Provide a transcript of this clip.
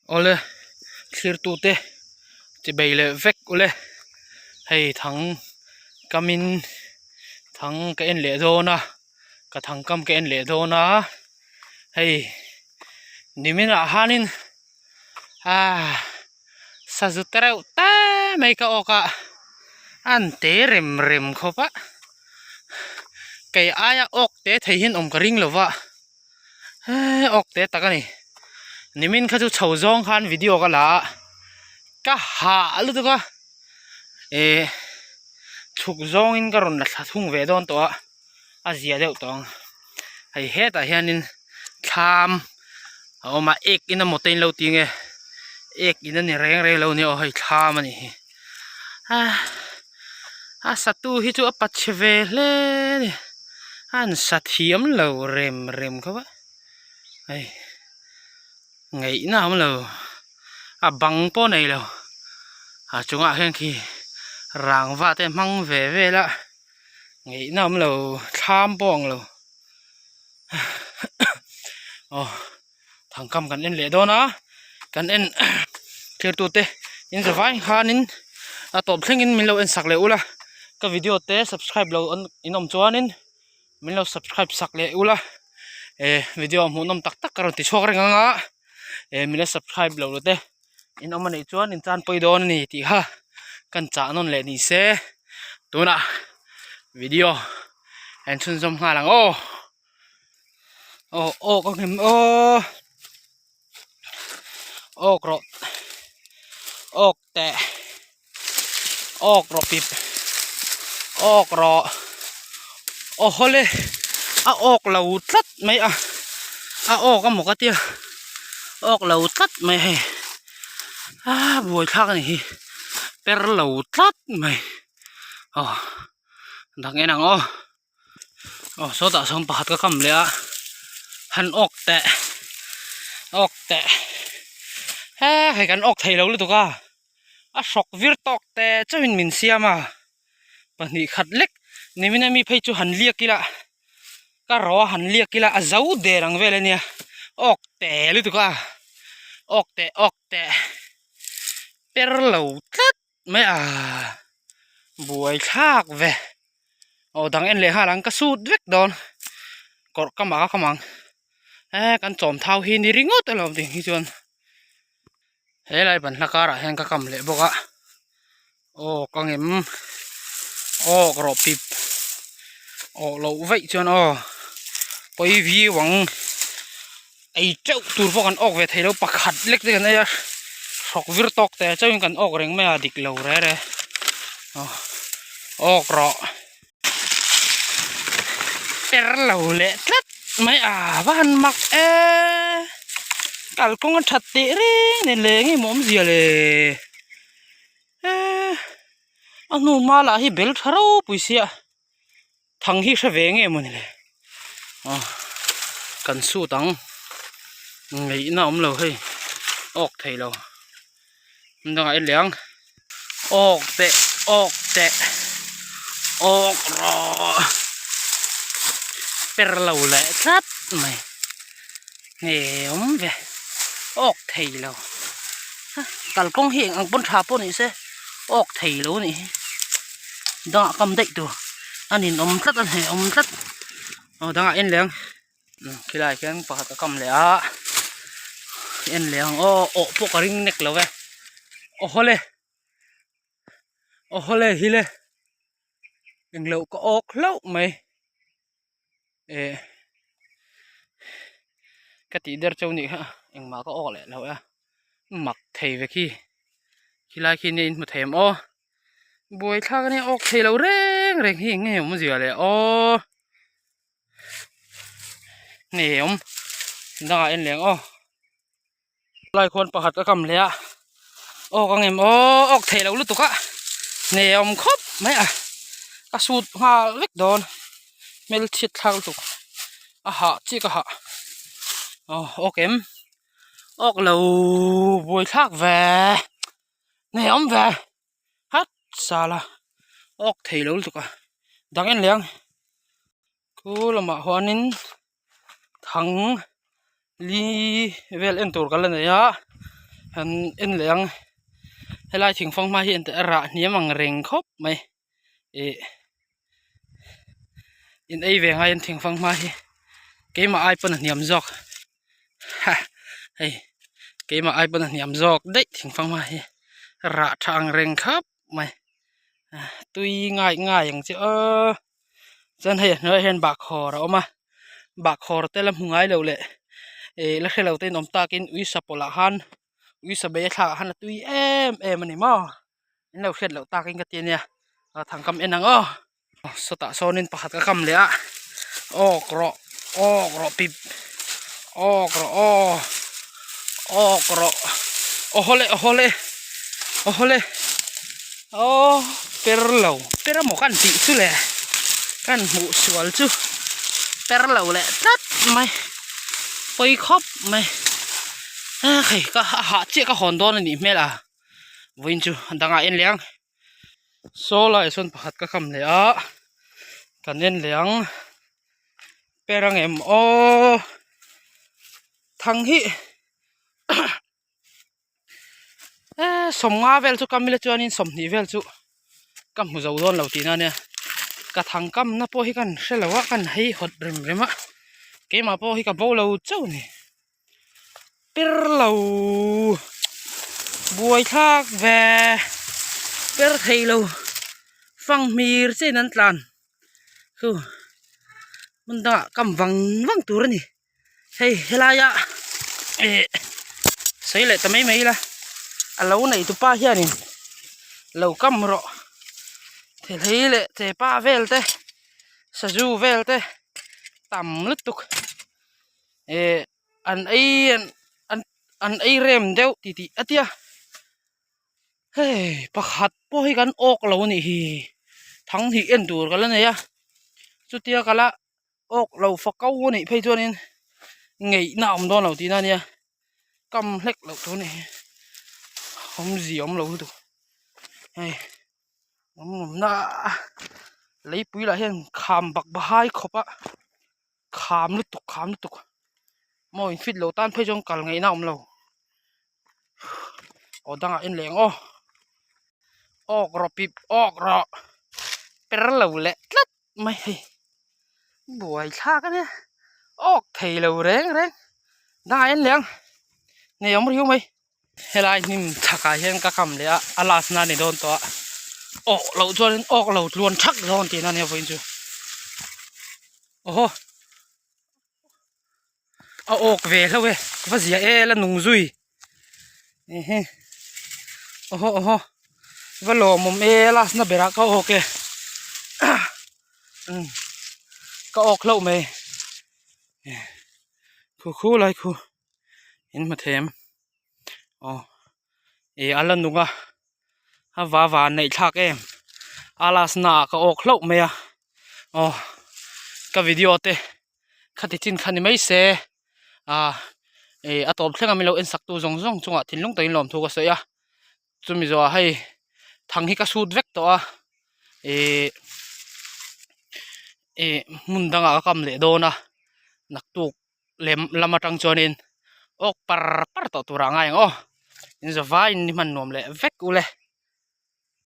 Awle thlirtute chibei leh vek ule hei thang kamin thang ka en leh dawn a ka thang kam ka en leh dawn a hei nimin ah hianin ah sazu te reuh te mai ka awk a an te rem rem khawp a kei aia awk te thei hian awm ka ring lo va. Eee awk te tak a ni nimin kha chu chho zawng khan video ka la a ka hah lutuk a eh chhuk zawngin ka rawn la thla thung ve dawn tawh a a zia deuh tawh ang hei hetah hianin thlam a awm a ek in emaw te in lo ti nge ek in a ni reng reng lo a nia aw hei thlam a nih hi ah a satu hi chu a pachhe ve hle a ni. A an sa thiam lo rem rem khawp a hei ngaihna a awm lo a bang pawh nei lo a chungah hian khi rangva te hmang ve vel a ngaihna a awm lo thlam pawh a ang lo aw thangkam kan en leh dawn a kan en thirtu te in zavai khanin a tawp thlengin min lo en sak leh ula ka video te subscribe lo in awm chuanin min lo subscribe sak leh ula eh video hmuh nawm tak tak ka rawn ti chhuak reng ang a eh min la subscribe lo lo te in awm anih chuan in tan pawi dawn a ni tih kha kan chah nawn leh ni se tunah video en chhunzawm nghal ang aw. Aw awk a ngem aw awk rawh awk teh awk rawh pip awk rawh aw hawle a awk lo tlat mai a a awk a maw ka tia awk lo tlat mai hei a buaithlak a ni hi per lo tlat mai aw dang en ang aw. Aw sawtah sawn pakhat ka kam leh a han awk teh awk teh he hei kan awk thei lo lutuk a a hrawk vir tawk teh chauhin min siam a pahnih khat lek nimin ami phei chu han liak ila ka ro a han liak ila a zo der ang vel ania awk teh lutuk a awk teh awk teh per lo tlat. Mai a buai thlak ve aw dang en leh nghal ang ka sut vek dawn kawrh ka mah a ka mang e kan chawm thau hi ni ringawt alawm tih hi chuan helai banhla karah hian ka kam leh bawk a aw ka ngem aw ka rawh pip aw loh vaih chuan aw pawi viau ang. Ei teuh tur pawh kan awk ve thei lo pakhat lek te kan ei a hrawk vir tawk te chauhin kan awk reng mai a dik lo re re aw awk rawh per lo leh tlat mai a va han mak e kalkawng a that teh reng nen leh enge maw awmzia le e a hnu hma lah hi bel tha ropui sia. Thang hi hre ve nge mawni le aw kan sut ang ngaihna awm lo hei awk thei lo hmun dangah en leh ang awk teh awk teh awk rawh per lo leh tlat mai nge awm ve awk thei lo kalkawng hi eng ang pawn tha pawh ni se awk thei lo a nih hi. Dangah kam daih tur a ninawm tlat a hnehawm tlat aw dangah en leh ang khilaiah khian pakhat a kam leh a en leh ang aw awh pawh ka ring nek lo e aw hawle aw hawle hi le englo ka awk hlauh mai eh ka tih der chauh nih kha engmah ka awk leh lo e mak thei ve khi khilai khi nia in hmu thei em aw buaithlak ania awk thei lo reng reng hi eng nge awm zia le aw nge awm dangah en leh ang aw lai khuan pakhat ka kam leh a awk ang em aw awk thei lo lutuk a nge awm khawp mai a ka sut nghal vek dawn hmel chhiat thlak lutuk a hah chiah ka hah aw awk em awk lo buaithlak ve. Nge awm ve hat sala awk thei lo lutuk a dang en leh ang khu lamah huanin thang li vel en tur kan la nei a Han en leh ang helai thing fanghma hi engteh a rah hniam ang reng khawp mai ih in ei ve ngai an thing fanghma hi keimah ai pawn a hniam zawk ha hei keimah ai pawn a hniam zawk daih thing fanghma hi rah tha ang reng khawp mai tui ngai ngai ang che aw chuan hei a hnuaiah hian bahkhawr a awm a bahkhawr te la hmu ngai lo leh ih la hre lo te in awm takin uisa pawlh ah khan uisa bei a thlak ah khan a tui em em a ni maw in lo hriat loh takin ka ti a nia thangkam en ang aw sawtah sawnin pakhat ka kam leh a awk rawh awk rawh pip awk rawh aw awk rawh aw hawle aw hawle aw hawle aw per lo per amaw kan tih chu le kan hmuh sual chu per lo leh tlat mai pawi khawp mai a hei ka a hah chiah ka hawn dawn a nih hmel a vawiin chu a dangah en leh ang. Saw lai sawn pakhat ka kham leh a kan en leh ang per ang em aw thang hi eh sawmnga vel chu kam ila chuanin sawmhnih vel chu ka hmu zo dawn lo tihna ania ka thang kamna pawh hi kan hre lo a kan hei hawt rem rem a keimah pawh hi ka bo lo chauh a ni. Per lo buai thlak ve per thei lo fang hmir chiahin an tlan chu hmun dangah kam vang vang tur a ni hei helaia ih sawi leh ta mai mai ila a lo nei tupa hianin lo kam rawh thilhei leh chepa vel te sazu vel te tam lutuk. Eh an ei an an an ei rem deuh ti tih a tia hei pakhat pawh hi kan awk lo a nih hi thang hnih en tur ka la nei a chutia ka la awk lo fa ko a nih phei chuanin ngeihna a awm dawn lo tihna a nia kam hlek loh tur a nih hi awmzia awm lo lutuk hei awm awmna leipui lah hian kham bak bahai khawp a. Kham lutuk kham lutuk maw in fit lo tan phei chuan kal ngaihna a awm lo aw dangah en leh ang aw awk rawh pip awk rawh per lo leh tlat mai hei buai thlak a nia awk thei lo reng reng dangah en leh ang nei awm riau mai helai hnim chhakah hian ka kam leh a a last na a ni dawn tawh a awk loh chuanin awk lo tluan thak dawn tihna ania vawiin chu awhaw a awk ve hlauh e va zia e la nung zui ehe awhaw awhaw va lawmawm e a last na berah ka awk e umm ka awk hlauh mai khu khu lai khu. In hmu thei em aw ih a la nung a a va van neih thlak em a last na ah ka awk hlauh mai a aw ka video te khati chin kha ni mai se ah ih a tawp thleng a min lo en sak tu zawng zawng chungah thinlung takin lawmthu ka sawi a chumi zawhah hei thang hi ka sut vek tawh a ih ih hmun dangah ka kam leh dawn a naktuk. lem lam atang chuanin awk par par tawh turah a ngai ang aw in zavaiin ni hman nuam leh vek ule.